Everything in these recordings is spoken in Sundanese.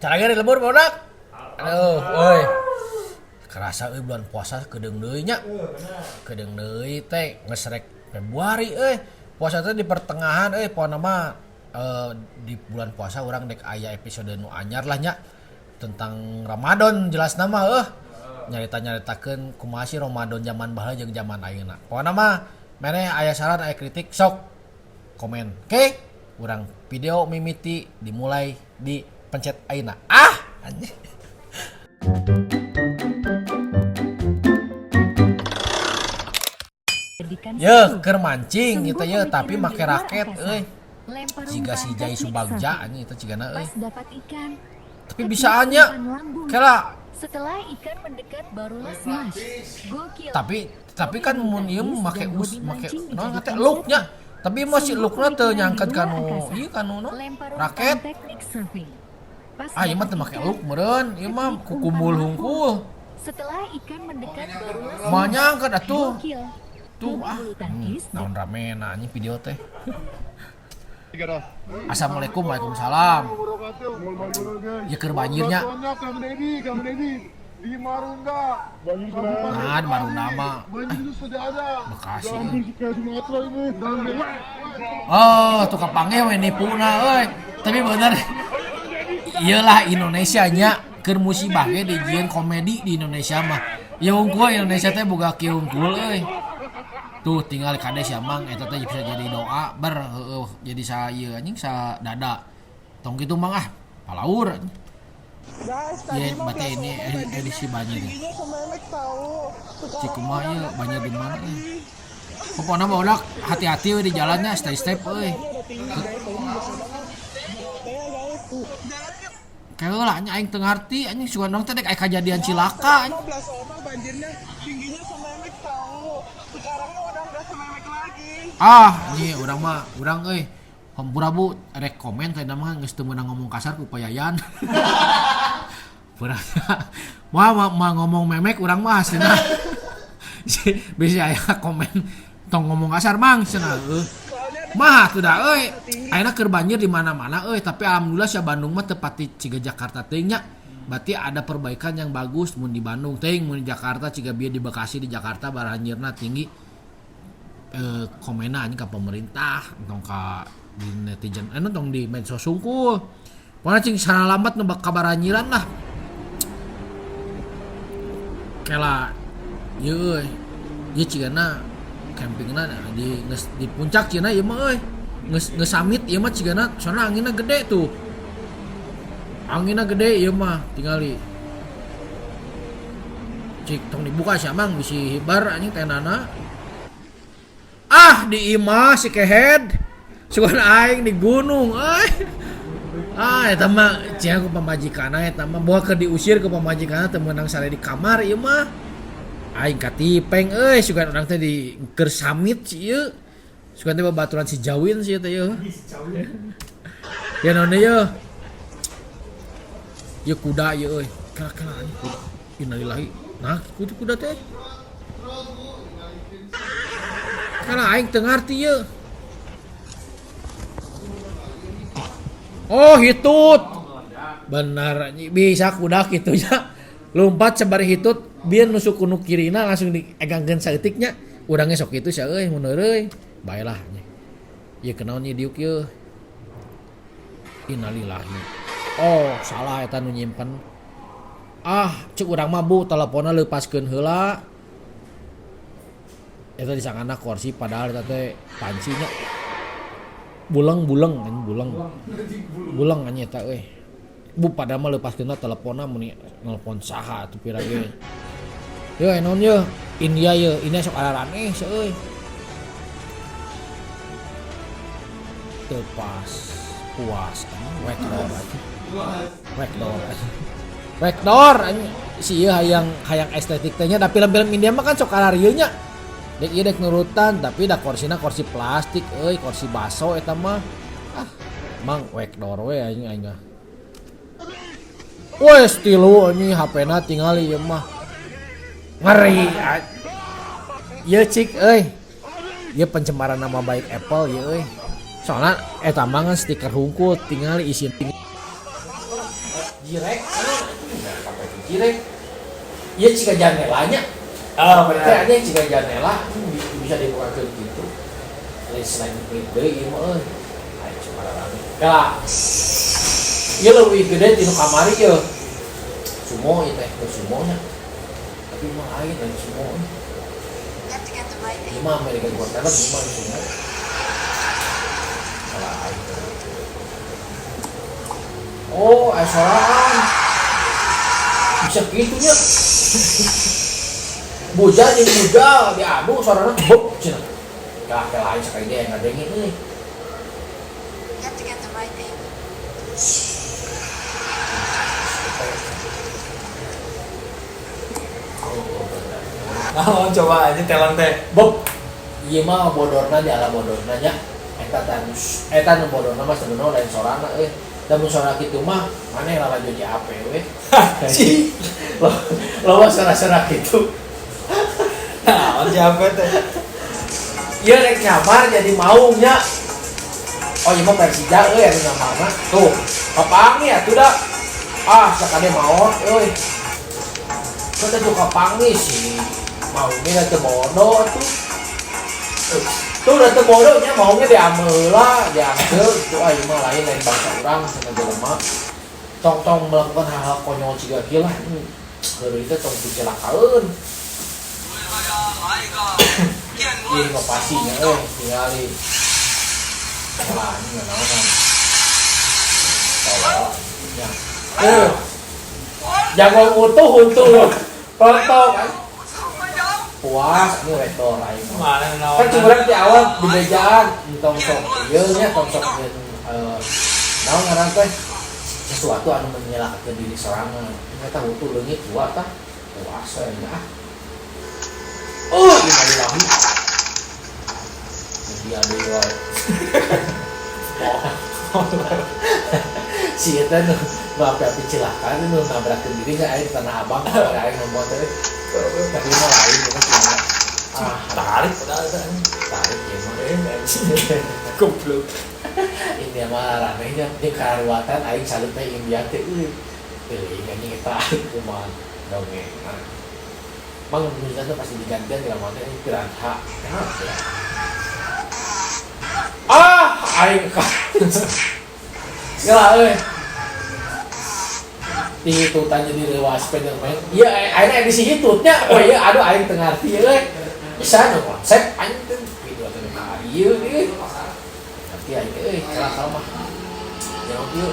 Caranya di lembur barudak. Aduh, euy. Kerasa euy bulan puasa kedeung deui nya. Kedeung deui teh geus rek Februari euy. Puasa teh di pertengahan euy pokona mah di bulan puasa urang dek aya episode nu anyar lah nya tentang Ramadan jelas nama euh. Nyarita-nyaritakeun kumaha sih Ramadan zaman baheula jeung zaman ayeuna. Pokona mah maneh aya saran aya kritik sok komen. Oke, urang video mimiti dimulai di pencet ayeuna. Ah, anjing. Ye, keur mancing gitu ye, tapi make raket euy. Jiga si Jai Subagja anjing itu cigana euy. Tapi bisaan nya. Kela Setelah ikan mendekat barulah smash. Gokil. Tapi kan mun ieu make us make naon teh looknya. Tapi masih lookna teu nyangket kanu ieu kanu no Lempar raket. umpan teknik surfing. Pas Ah, ieu mah teu dapat make ikan, look meureun, ieu mah teknik kukumul umpan hungkul. Setelah ikan mendekat barulah Moal smash. nyangket atuh. Gokil. Tuh Hobi ah, bulu tangkis naon ramena anjing video teh. Assalamualaikum, waalaikumsalam. Ya keur banjirnya. Kang Deddy, Kang Deddy di Marunda. Nah, di Marunda mah. Banjir itu sudah ada. Bekasi. Hampir kayak Sumatera ini. Oh, tuh kapanggih we nipuna euy. Tapi bener iyalah Indonesia nya keur musibah ge dijieun komedi di Indonesia mah. Ya hungkul Indonesia teh boga kieu hungkul euy. Tuh tinggal kade sia mang eta teh bisa jadi doa ber heueuh jadi sa ieu anjing sa dada. Tong kitu mang ah, palaur anjing. Ye, berarti ini edisi banjir ya. Cik kumaha ieu banjir di mana euy. Pokoknya mah udah hati-hati we di jalannya, stay step euy. Kayak lah nya aing teu ngarti anjing sugan dong teh dek aya kajadian cilaka anjing. Blasoma banjirnya tingginya sememek tahu. Sekarang mah udah nggak sememek lagi. Ah, anjing urang mah urang euy. Hampura bu rek komen teh mah geus teu meunang ngomong kasar ku payayan. Pura mah mah ngomong memek urang mah cenah. Bisa aya komen tong ngomong kasar mang cenah euy. Mah atuh da euy. Ayeuna keur banjir di mana-mana euy, tapi alhamdulillah sia Bandung mah teu pati ciga Jakarta teuing nya. Berarti ada perbaikan yang bagus mun di Bandung teuing mun di Jakarta ciga bieu di Bekasi di Jakarta baranjirna tinggi. Komenna anjing ka pemerintah tong ka di netizen tong di medsos sungkul. Pokona cing salamat nu bak kabaranjiran lah. Kela ieu euy. Ieu cigana campingna di geus di puncak cina ieu mah euy. Geus geus summit ieu mah cigana soalna anginna gede tuh. Anginna gede ieu mah tingali. Cik tong dibuka sia mang bisi hibar anjing tendana. Ah di imah si kehed. Sugan aing di gunung euy. Ah eta mah cia ku pamajikanna eta mah boa keur diusir ku pamajikanna teu meunang sare di kamar ieu mah. Aing katipeng euy sugan urang teh di keur summit si ieu. Sugan teh babaturan si Jawin si ieu teh ieu. Ya naon deui ieu? Ieu kuda ieu euy. Kela-kela anjing kuda. Innalillahi. Nah, kudu kuda teh. Karena aing teu ngarti ieu. Oh, hitut. Benar anjing bisa kuda kitu nya. Lompat sabari hitut bieu nusuk ku nu kirina langsung diegangkeun saeutik nya. Urang ge sok kitu sia euy mun heureuy. Baelah anjing. Ieu kunaon ieu diuk ieu. Innalillahi. Oh, salah eta nu nyimpen. Ah, cek urang mah bu teleponna leupaskeun heula. Eta disangkana kursi padahal eta teh pancinya. Buleng-buleng anjing buleng. Buleng anjing eta euy. Bu padahal mah leupaskeunna teleponna mun nelpon saha atuh pira ge. Yeuh naon yeuh? India yeuh, India sok araraneh sia euy. Teu pas puas anjing wek dor anjing. Wek dor anjing. Wek dor anjing. Si ieu hayang hayang estetik teh nya da film-film India mah kan sok kararieu nya. Dek ieu dek nurutan tapi da korsina korsi plastik euy, korsi baso eta mah. Ah, mang wek dor we anjing aing mah. Wes tilu anjing HP-na tingali ieu mah. Ngeri. Ieu cik euy. Ieu pencemaran nama baik Apple ieu euy. Soalna eta mah ngan stiker hungkul tingali isi. Jirek. Apa itu jirek? Ieu ciga janelanya. Ah, Teh bener. ada ciga janela bisa dibukakeun gitu. Lain selain pelit deui ieu mah euy. Ayo cuma rame. Kala. Ieu leuwih gede ti nu kamari ieu. Sumo ieu teh, teu sumo nya. Tapi mah lain lain sumo euy. Ieu mah American Got Talent, ieu mah sumo. Salah aing. Oh, aya soraan. Bisa kitu nya. Bujal jeung bujal diadu sorana beup cenah. Kah ke lain sakali dia yang ngadenge euy. Nah, coba aja talent teh. Bob, ieu mah bodorna di ala bodorna nya. Eta teh eta nu bodorna mah sebenarnya lain sorana euy. Da mun sorana kitu mah maneh lalajo JAP we. Cih. Loba sora-sora kitu. Nah, siapa teh? Ieu rek nyamar jadi maung nya. Oh ieu mah Persija euy anu nyamarna. Tuh, kapangi atuh da. Ah, sakade maot euy. Kok teh tuh kapangi sih. Maungnya teu bodoh atuh. Tuh udah teu bodoh nya maungnya diameula, diangkeut. Tuh ah ieu mah lain lain bangsa urang sama jelema. Tong-tong melakukan hal-hal konyol ciga kieu lah. Heureuy teh tong dicelakaeun. Ieu inovasinya euy tingali. Wah, ini nggak naonan. Tolol nya. Eh. Jago utuh untuh. Tonton. Puas ini rektor aing mah. Mana naon? Kan curang di awal di bejaan di tong sok ieu nya tong sok jeung naon ngaran teh sesuatu anu menyelakakeun diri sorangan. Eta hutu leungit dua tah. Puas we nya ah. Oh, innalillahi. Dia deui wae. Si eta nu nu api-api cilaka nu nabrakeun diri nya aing di Tanah Abang ada aing ngomong teh. Tapi mah lain ieu mah cuma ah Tarik padahal eta. tarik ieu mah. Goblok. Ini mah ramenya di karuatan aing salut teh India teh euy. Teuing anjing eta aing kumaha dongeng. Mang misalnya tuh pasti digantian di lamun teh piranha. Ah, aing ka. Gelah euy. Dihitutan jadi lewat Spiderman. Iya, aing edisi hitutnya. Oh iya, aduh aing teu ngarti euy. Bisa nu konsep aing teh gitu atuh ka ieu euy. Ngerti aing euy, celaka mah. Jauh ieu.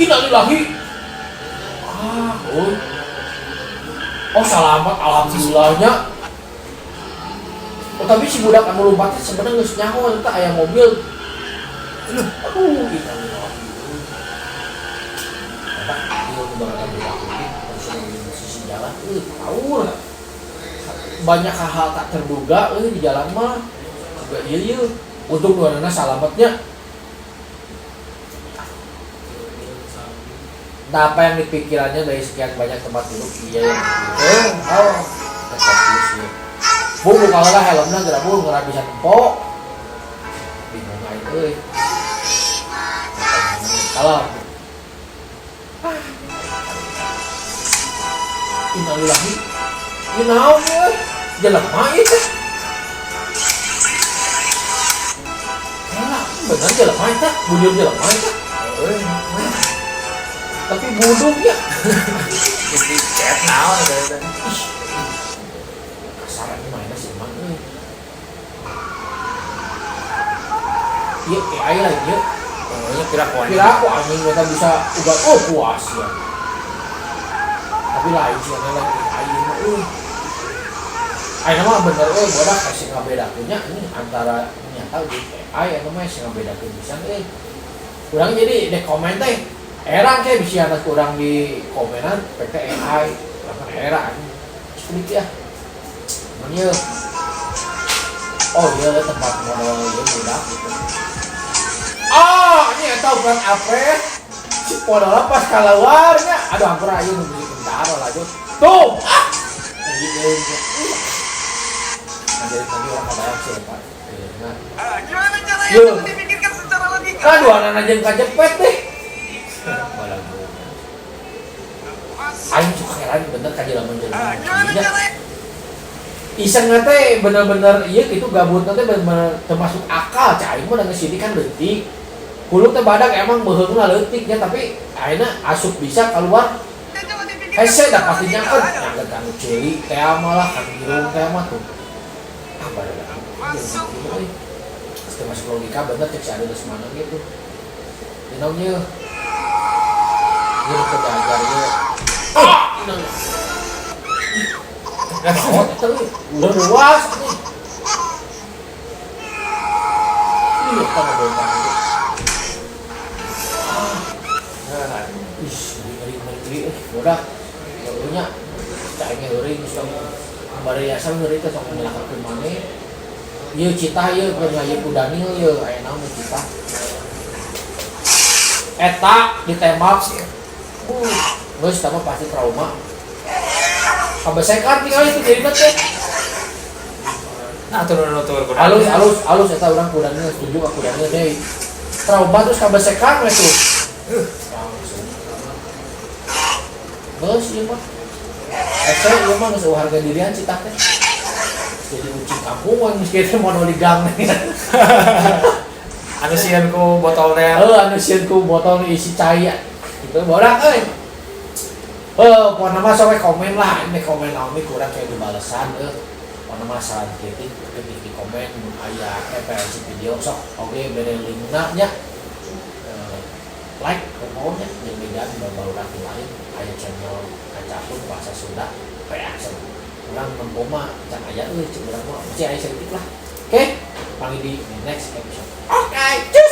Innalillahi. Ah, oh. Oh, selamat alhamdulillahnya. Oh, tapi si budak anu lompatnya sebenarnya geus nyaho eta aya mobil. Aduh, innalillahi. Eta ieu nu bakal budak ini langsung di sisi jalan, tahu lah. Banyak hal-hal tak terduga euy di jalan mah. Juga ieu ieu. Untung duanana salametnya. Nah, apa yang dipikirannya dari sekian banyak tempat duduk iya yang oh, fokus ya. Bu, buka lah helmnya gerak bu, nggak bisa nempo. Bingung aing euy. Kalau innalillahi. Ieu naon euy? Jelema ieu teh. Salah, bener jelema eta, bujur jelema eta. Euy, Tapi buduk ya. jadi chat naon eta. Ih, kasar ini mainnya sih emang euy. Ieu AI lah ieu. Pokoknya kira kuan. Kira aku anjing mereka bisa uga oh puas ya. Tapi lain sih yang lain AI mah euy. Aing mah bener euy bodak kasih ngabedakeun nya ini antara nyata jeung AI anu mah sih ngabedakeun pisan euy. Kurang jadi di komen teh era kayak bisa anak kurang di komenan PT AI kurang era anjing. Sulit ya. Mun ieu. Oh iya tempat modal ieu budak gitu. Ah, ini eta ukuran apres. Si podolna pas keluarnya. Aduh, hampir aja nunggu kendara lah, Jod. Tuh. Ah. Anjing euy. Nah, jadi tadi orang kebayang sih, Pak. Nah. Gimana caranya Yo. untuk dipikirkan secara logika? Aduh, anak-anak jeung kajepet deh. penasaran bener ka jelema-jelema. Ah, gimana Nya. caranya? Iseng teh bener-bener iya gitu, gabut teh bener-bener termasuk akal. Cai aing mah da geus kan leutik. Hulu teh badak emang beuheungna leutik nya, tapi ayeuna asup bisa keluar. Coba dipikir. Hese dah pasti nyangkut, nyangkut kanu ceuli teh mah lah, kanu irung teh mah tuh. Ah, badak. Masuk. Terus masuk logika bener cek si Ade Lesmana gitu. Di naon ieu? Ieu nu kejajar ieu. Ah, naon? Naon eta euy? Udah luas nih. Ih, eta ngebontang itu. Ah, ih, ngeri ngeri ngeri euy, bodak. Heueuh nya. Cai ngeri geus tong bari asa ngeri teh tong nyelakakeun maneh. Ieu citah ieu keur ngayeuk ku Daniel ieu aya naon nu citah. Eta ditembak. Geus eta mah pasti trauma. Kabesekan tinggal itu jadi teh. Nah, turun nutur ku Halus halus halus eta urang ku Daniel setuju ka ku Daniel deui. Trauma terus kabesekan we tuh. Langsung. Geus ieu mah. Eta ieu mah geus eueuh harga dirian citah teh. Jadi ucing kampung we geus kieu teh modal di gang. Anu sieun ku botol teh. Heuh, anu sieun ku botol isi cai gitu borak euy. Heuh, pokona mah sok we komen lah, ini komen naon we kurang kayak dibalesan euy. Pokona mah saran kritik, kritik di komen mun aya referensi video sok oge bere linkna nya. Like pokoknya jeung beda barudak lain aya channel kacapun bahasa Sunda PA urang nempo mah can aya euy, cek urang mah mesti aya saeutik lah. Oke, panggil di next episode. Oke, cuy.